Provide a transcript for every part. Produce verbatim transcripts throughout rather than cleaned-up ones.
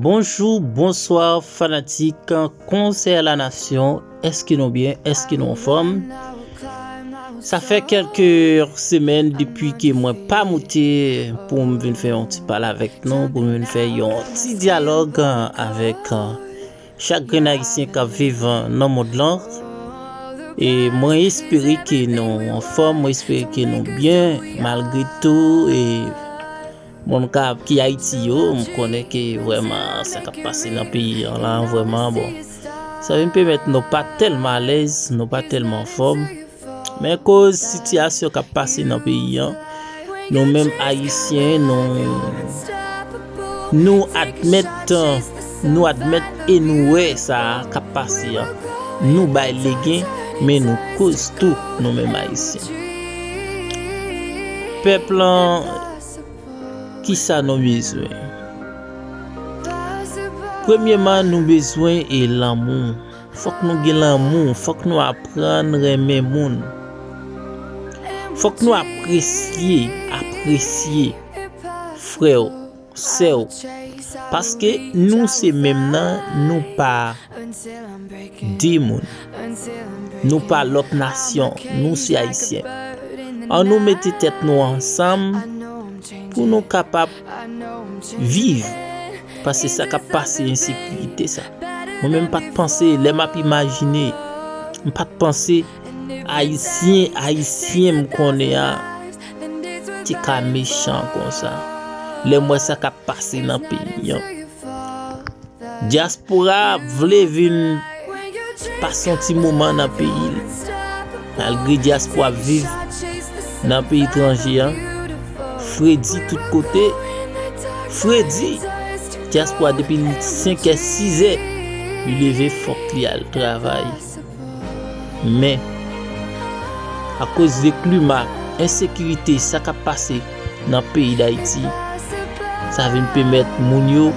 Bonjou, bonswa, fanatik Konsèy la Nasyon. Èske nou byen? Èske nou anfòm? Sa fè kèlke semèn depi ke mwen pa moute pou m vin fè yon ti pale avèk nou, pou m vin fè yon ti dyalòg avèk chak grenn Ayisyen k ap viv nan mond lan. E mwen espere ke nou anfòm, mwen espere ke nou byen, malgre tou, e moun k ap ki Ayiti yo, m konnen ke vrèman sa k ap pase nan peyi an la, vrèman, bon, sa vin pèmèt nou pa tèlman alèz, nou pa tèlman anfòm. Men koz sitiyasyon k ap pase nan peyi an, nou menm Ayisyen, nou, nou admèt, nou admèt e nou wè sa k ap pase an. Nou bay legen, men nou koz tou, nou menm Ayisyen. Pèp lan, kisa nou bezwen? Premyèman, nou bezwen e lanmou. Fòk nou gen lanmou, fòk nou aprann renmen moun. Fòk nou apresye, apresye frè w, sè w. Paske nou se menm nan, nou pa de moun. Nou pa lòt nasyon, nou se Ayisyen. Ann nou mete tèt nou ansanm pou nou kapab viv. Paske sa k ap pase, ensekirite sa. Mwen menm, m pa t panse, lè m ap imajine, m pa t panse Ayisyen, Ayisyen m konnen an te ka mechan konsa. Lè m wè sa k ap pase nan peyi an. Dyaspora vle vin pase yon ti moman nan peyi l. Malgre dyaspora ap viv nan peyi etranje an, fredi tout kote, fredi. Dyaspora depi l senk è, sis è, li leve, fòk li al travay. Men, akoz de klima, ensekirite, sa k ap pase nan peyi Dayiti, sa vin pèmèt moun yo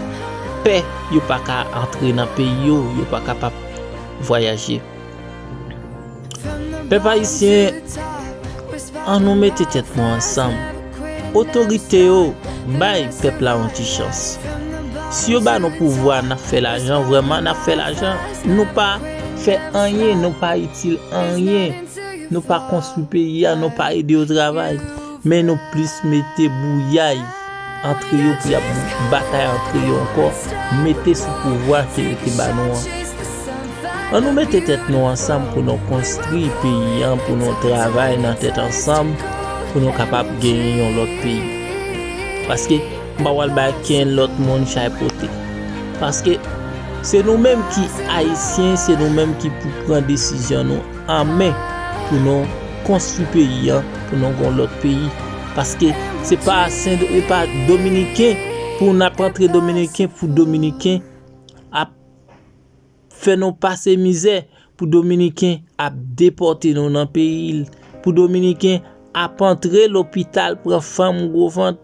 pè, yo pa ka antre nan peyi yo, yo pa kapab vwayaje. Pèp ayisyen, ann nou mete tèt nou ansanm. Otorite yo, bay pèp la yon ti chans. Si yo ba nou pouvwa, n ap fè lajan, vrèman n ap fè lajan. Nou pa fè anyen, nou pa itil anyen. Nou pa konstwi peyi a, nou pa ede yo travay. Men nou plis mete bouyay antre yo pou y ap batay antre yo ankò, mete sou pouvwa ke yo te ba nou an. Ann nou mete tèt nou ansanm pou nou konstwi peyi an, pou nou travay nan tèt ansanm, pou nou kapab genyen yon lòt peyi. Paske m pa pral bay kenn lòt moun chay pote. Paske se nou menm ki ayisyen, se nou menm ki pou pran desizyon nou an men pou nou konstwi peyi an, pou nou gon lòt peyi. Paske se pa Sen-, e pa Dominiken, pou n ap antre Dominiken, pou Dominiken ap fè nou pase mizè, pou Dominiken ap depòte nou nan peyi l, pou Dominiken ap antre lopital pran fanm gwo vant,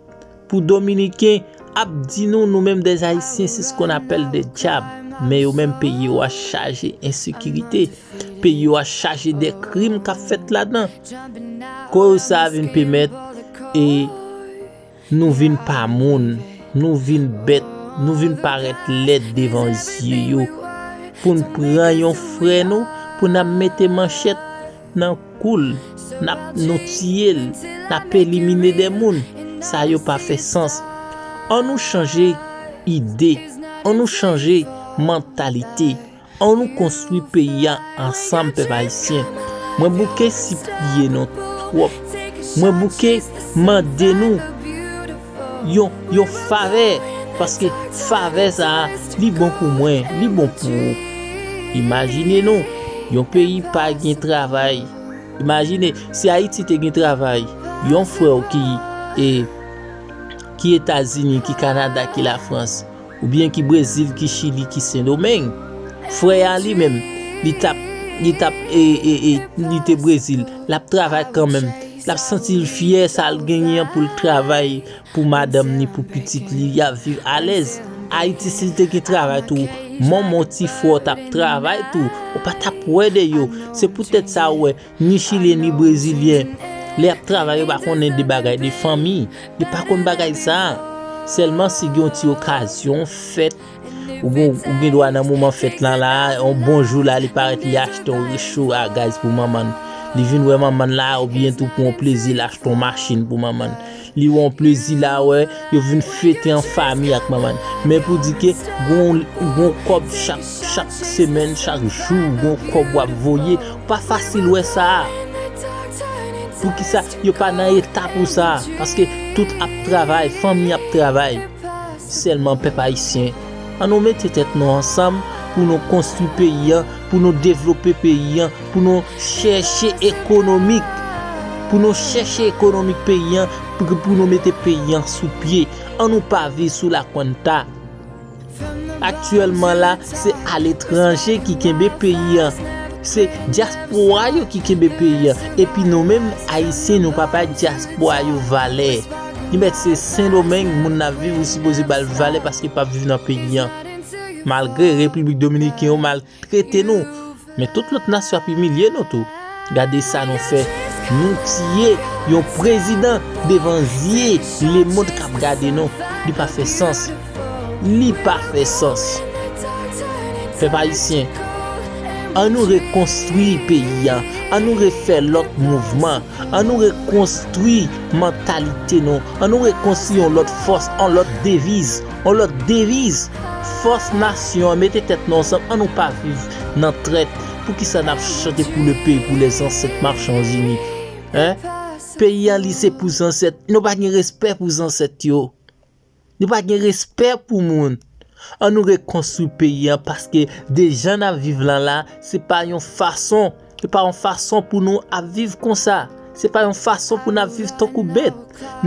pou Dominiken ap di nou, nou menm dè Ayisyen, se ce qu'on appelle des diables. Men yo menm, peyi yo a chaje ensekirite. Peyi yo a chaje de krim k ap fèt ladan. Koz sa a vin pèmèt e nou vin pa moun, nou vin bèt, nou vin parèt lèd devan zye yo. Pou n pran yon frè nou, pou n ap mete manchèt nan kou l, n ap nou tiye l, n ap elimine de moun. Sa yo pa fè sans. Ann nou chanje ide, ann nou chanje mantalite. Ann nou konstwi peyi a ansanm, pèp ayisyen. Mwen bouke sipliye nou twòp. Mwen bouke mande nou yon, yon favè. Paske favè sa a, li bon pou mwen, li bon pou ou. Imajine nou, yon peyi pa gen travay. Imajine, si Ayiti te gen travay, yon frè w ki, e, ki Etazini, ki Kanada, ki Lafrans, oubyen ki Brezil, ki Chili, ki Sendomeng. Frè a li menm, li t ap, li t ap, e, e, e, li te Brezil, l ap travay kanmenm. L ap santi l fyè sa l genyen an pou l travay pou madanm ni pou pitit li, y ap viv alèz. Ayiti, si l te gen travay tou, manman w, ti frè w t ap travay tou, ou pa t ap wè de yo. Se poutèt sa w wè, ni chilyen, ni brezilyen, lè y ap travay, yo pa konnen de bagay de fanmi. Yo pa konn bagay sa a. Sèlman si gen yon ti okazyon, fèt, ou gen, ou gen dwa nan moman fèt lan la, yon bon jou la, li parèt, li achte yon recho a gaz pou manman l. Li vin wè manman l la, oubyen tou pou yon plezi, li achte yon machin pou manman l. Li wè yon plezi la, wè, yo vin fete an fanmi ak manman l. Men pou di ke gon, gon kòb chak, chak semèn, chak jou, gon kòb w ap voye, pa fasil wè sa. Poukisa yo pa nan eta pou sa? Paske tout ap travay, fanmi ap travay. Sèlman pèp ayisyen, ann nou mete tèt nou ansanm pou nou konstwi peyi an, pou nou devlope peyi an, pou nou chèche ekonomik, pou nou chèche ekonomik peyi an, pou, pou nou mete peyi an sou pye. Ann nou pa viv sou lakwanta. Aktyèlman la, se aletranje ki kenbe peyi an. Se dyaspora yo ki kenbe peyi an. Epi nou menm, Ayisyen, nou pa bay dyaspora yo valè. Li mèt se Sendomeng, moun n ap viv, ou sipoze ba l valè paske l p ap viv nan peyi an. Malgre Repiblik Dominiken yo maltrete nou, men tout lòt nasyon ap imilye nou tou. Gade sa nou fè. Nou tiye yon prezidan devan zye lemonn k ap gade nou. Li pa fè sans. Li pa fè sans. Pèp ayisyen, ann nou rekonstwi peyi a. Ann nou refè lòt mouvman. Ann nou rekonstwi mantalite nou. Ann nou rekonstwi yon lòt fòs, yon lòt deviz. Yon lòt deviz. Fòs nasyon an, mete tèt nou ansanm, ann nou pa viv nan trèt. Poukisa n ap chante pour le pays, pour les ancêtres, machan zini? Hein? Peyi an li se pou zansèt. Nou pa gen respè pou zansèt yo. Nou pa gen respè pou moun. Ann nou rekonstwi peyi an paske de jan n ap viv lan la, se pa yon fason, se pa yon fason pou nou ap viv konsa. Se pa yon fason pou n ap viv tankou bèt.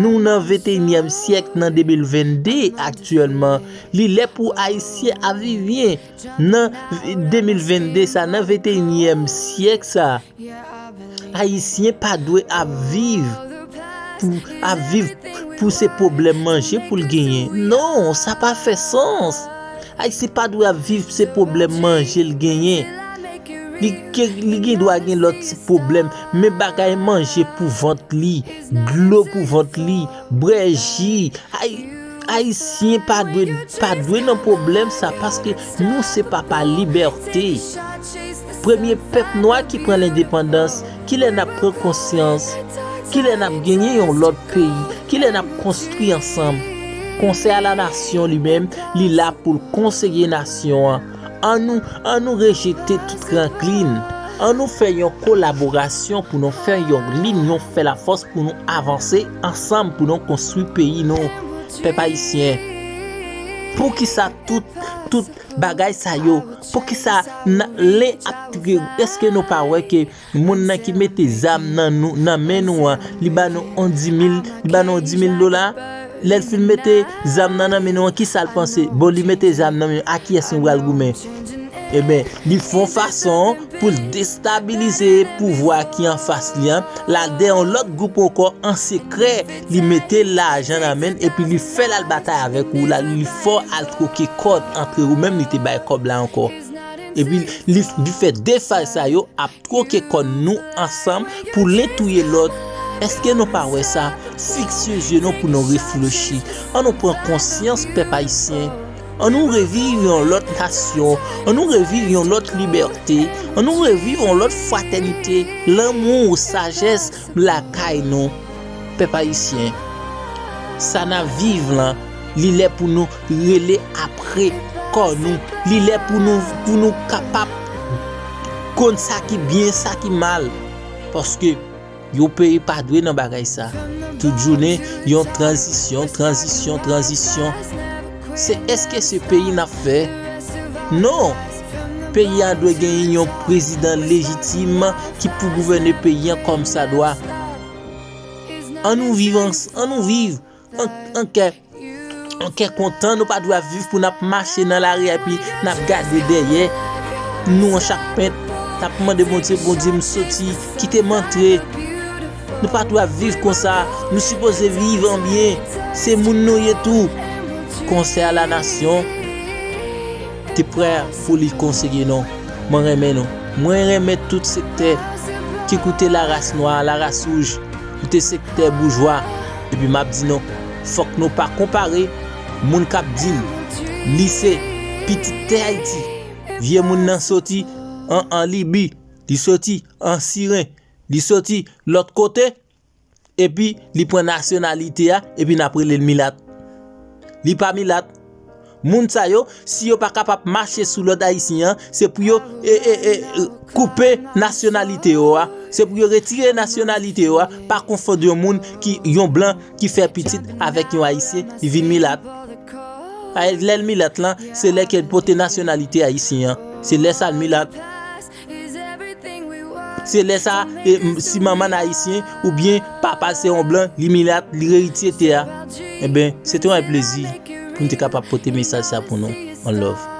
Nou nan venteyinyèm syèk, nan de mil vennde aktyèlman. Li lè pou Ayisyen ap viv byen. Nan de mil vennde sa, nan venteyinyèm syèk sa, Ayisyen pa dwe ap viv pou, ap viv pou se pwoblèm manje pou l genyen. Non, sa pa fè sans. Ayisyen pa dwe ap viv se pwoblèm manje l genyen. Li, ke, li gen dwa gen lòt ti pwoblèm, men bagay manje pou vant li, dlo pou vant li, bwè ji. Ay, Ayisyen pa dwe, pa dwe nan pwoblèm sa, paske nou se papa libète. Premye pèp nwa ki pran lendepandans, kilè n ap pran konsyans? Kilè n ap genyen yon lòt peyi? Kilè n ap konstwi ansanm? Konsèy a la nasyon li menm, li la pou l konseye nasyon an. Ann nou, ann nou rejete tout rankin. Ann nou fè yon kolaborasyon pou nou fè yon lin, yon fè lafòs pou nou avanse ansanm, pou nou konstwi peyi nou. Pèp ayisyen, poukisa tout, tout bagay sa yo? Poukisa n-, len ap triye? Èske nou pa wè ke moun nan ki mete zam nan nou, nan men nou an, li ba nou on di mil, li ba nou on di mil dola? Lè l fin mete zam nan nan men nou an, kisa l panse? Bon, li mete zam nan men, a kiyès nou pral goumen? Ebyen, li fè yon fason pou l destabilize pouvwa ki anfas li an. L al dèyè yon lòt gwoup ankò an sekrè, li mete lajan nan men l epi li fè l al batay avèk ou, l al, li fè w al twoke kòd antre ou menm, li te bay kòb la ankò. Epi li, li fè de faz sa yo ap twoke kòd nou ansanm pou len touye lòt. Èske nou pa wè sa? Fikse zye nou pou nou reflechi. Ann nou pran konsyans, pèp ayisyen. Ann nou reviv yon lòt nasyon. Ann nou reviv yon lòt libète. Ann nou reviv yon lòt fratènite, lanmou, sajès lakay nou. Pèp ayisyen, sa n ap viv lan, li lè pou nou rele apre kò nou. Li lè pou nou, pou nou kapab konn sa ki byen, sa ki mal. Paske yon peyi pa dwe nan bagay sa. Tout jounen, yon tranzisyon, tranzisyon, tranzisyon. Se èske se peyi n ap fè? Non! Peyi a dwe genyen yon prezidan lejitim ki pou gouvène peyi an kòmsadwa. Ann nou viv, ann, ann nou viv an, an kè, an kè kontan. Nou pa dwe ap viv pou n ap mache nan lari a epi n ap gade dèyè nou an chak pent, n ap mande Bondye, Bondye, m soti, kite m antre. Nou pa dwe ap viv konsa. Nou sipoze viv an byen. Se moun nou ye tou. Konsèy a la nasyon te prè pou li konseye nou. Mwen renmen nou. Mwen renmen tout sektè ki koute laras nwa, laras wouj, koute sektè boujwa. Epi m ap di nou, fòk nou pa konpare Moun k ap di n li se pitit tè Ayiti. Vye moun nan soti an, an Libi, li soti an Siren, li soti lòt kote, epi li pran nasyonalite a, epi n ap rele l milat. Li pa milat. Moun sa yo, si yo pa kapab mache sou lòd ayisyen an, se pou yo e, e, e, koupe nasyonalite yo a. Se pou yo retire nasyonalite yo a, pa konfonn yon moun ki yon blan ki fè pitit avèk yon ayisyen, li vin milat. Ay, lè l milat lan, se lè ke l pote nasyonalite ayisyen an. Se lè sa l milat. Se lè sa, e, m- si manman n ayisyen oubyen papa l se yon blan, li milat, li eritye tè a. Enben, se te yon plezi pou m te kapab pote mesaj sa pou nou. On love.